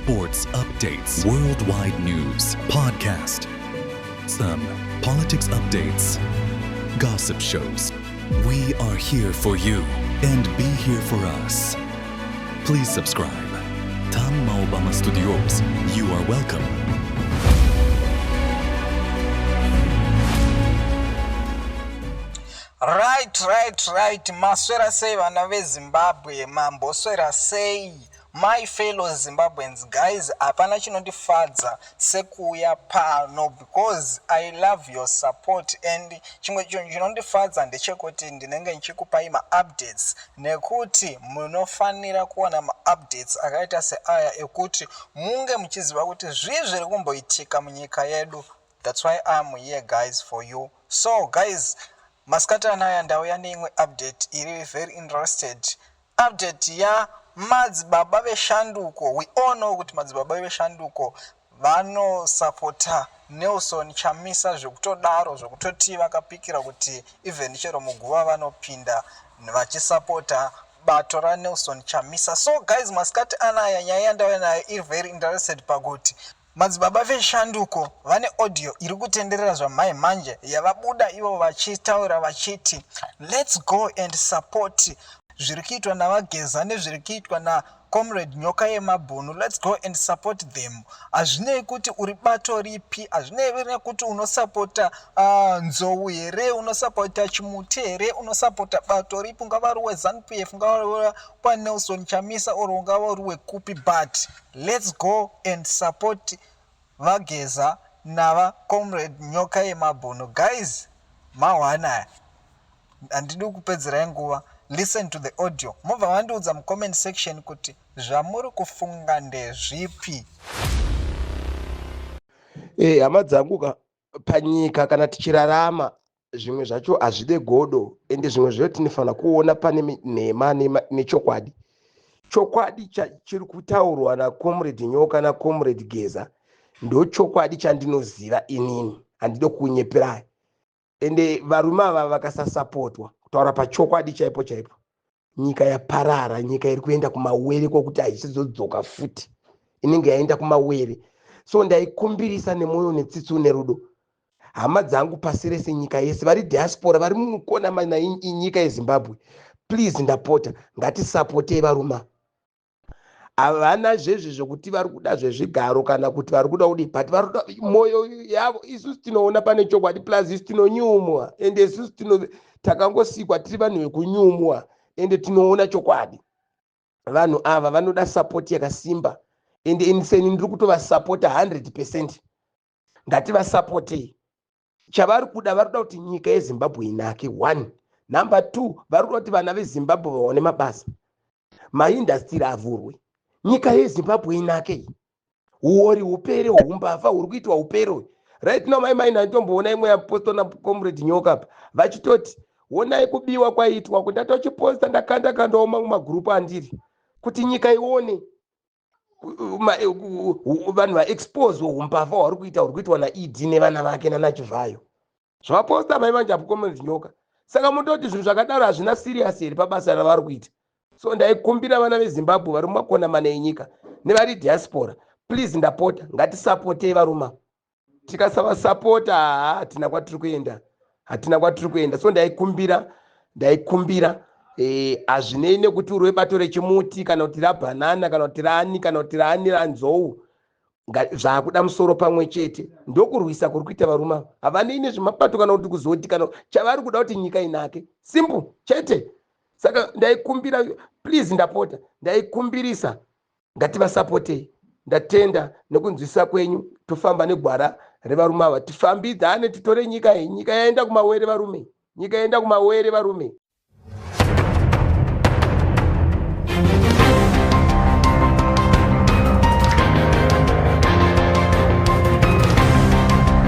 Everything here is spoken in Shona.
Sports updates, worldwide news, podcast, some politics updates, gossip shows. We are here for you and be here for us. Please subscribe. Tam Maobama Studios. You are welcome. Right. Maswera sei vana veZimbabwe? Mamboswera sei? My fellow Zimbabweans, guys, hapana chinondifadza sekuuya pano because I love your support, and chimwe chinhu chinondifadza ndechekuti ndinenge ndichikupai maupdates, nekuti munofanira kuwana maupdates akaita seaya ekuti munge muchiziva kuti zvii zviri kumboitika munyika yedu. That's why I'm here, guys, for you. So guys, masikati anaya ndauya neimwe update iri very interested, update yamadzibaba veshanduko. We all know kuti madzibaba veshanduko vanosapota Nelson Chamisa zvekutodaro, zvekutoti vakapikira kuti even chero muguva vanopinda vachisapota bato raNelson Chamisa. So guys, masikati anaya nyaya yandauya nayo iri very interested pakuti madzibaba veshanduko vane audio iri kutenderera zvamhai manje yavabuda ivo vachitaura vachiti, "Let's go and support zviri kuitwa navaGeza nezviri kuitwa naComrade Nyoka Yemabhunu. Let's go and support them. Hazvinei kuti uri bato ripi, hazvinei nekuti unosapota nzou here, unosapota chimuti here, unosapota bato ripi, ungava uri weZANU PF, ungava uri kwaNelson Chamisa, or ungava uri wekupi, but let's go and support vaGeza navaComrade Nyoka Yemabhunu." Guys, mahwana handidi kupedzerai nguva. Listen to the audio, mobva mandiudza mucomment section kuti zvamuri kufunga ndezvipi. Hama dzangu ka, panyika kana tichirarama, zvimwe zvacho hazvide godo, ende zvimwe zvacho tinofanira kuona pane nhema nechokwadi. Chokwadi chiri kutaurwa naComrade Nyoka naComrade Geza ndo chokwadi chandinoziva inini, handidi kunyeperai. Ende varume ava vakasasapotwa, kutaura pachokwadi chaipo chaipo, nyika yaparara. Nyika iri kuenda kumawere kwokuti haichizodzoka futi, inenge yaenda kumawere. So ndaikumbirisa nemwoyo netsitsi nerudo, hama dzangu pasi rese, nyika yese, vari diaspora, vari mukona mana inyika yeZimbabwe, please, ndapota, ngatisapotei varume. Havana zvezvi zvokuti vari kuda zvezvigaro kana kuti vari kuda kudii, but vari kuda mwoyo yavo. Isusu tinoona pane chokwadi, plus isusu tinonyumwa, ende isusu takangosikwa tiri vanhu vekunyumwa, ende tinoona chokwadi. Vanhu ava vanoda sapoti yakasimba, ende iniseni ndiri kutovasapota 100%. Ngativasapotei. Chavari kuda, vari kuda kuti nyika yeZimbabwe inake, one. Number two, vari kuda kuti vana veZimbabwe vaone mabasa, maindastiri avhurwe, nyika yeZimbabwe inake, uori hupere, humbavha huri kuitwa hupere. Right now, mai ndaitomboona imwe yapostwa naComrade Nyoka pa vachitoti, "Onai kubiwa kwaitwa." Kundatochiposta, ndakanda kandawo mamwe magurupu andiri kuti nyika ione vanhu vaexposwe umbavha hwari kuita, huri kuitwa naED nevana vake nanaChivhayo. Zvavaposta mai manje apo Comrade Nyoka. Saka mutoti zvinhu zvakadaro hazvina serious here pabasa ravari kuita? So ndaikumbira vana veZimbabwe vari mumakona mana enyika nevari diaspora, please, ndapota, ngatisapotei varume. Tikasavasapota, haa, hatina kwatiri kuenda, hatina kwatiri kuenda. So ndaikumbira, hazvinei nekuti uri webato rechimuti kana kuti rabhanana kana kuti rani kana kuti rani ranzou, zvaakuda musoro pamwe chete ndokurwisa kuri kuita varume ava. Havanei nezvemapato kana kuti kuzoti kana chavari kuda kuti nyika inake, simple chete. Saka ndaikumbira, please, ndapota, ndaikumbirisa, ngativasapotei. Ndatenda nekunzwisisa kwenyu. Tofamba negwara revarume ava, tifambidzane, titore nyika iyi. Nyika yaenda kumawere, varume, nyika yaenda kumawere, varume.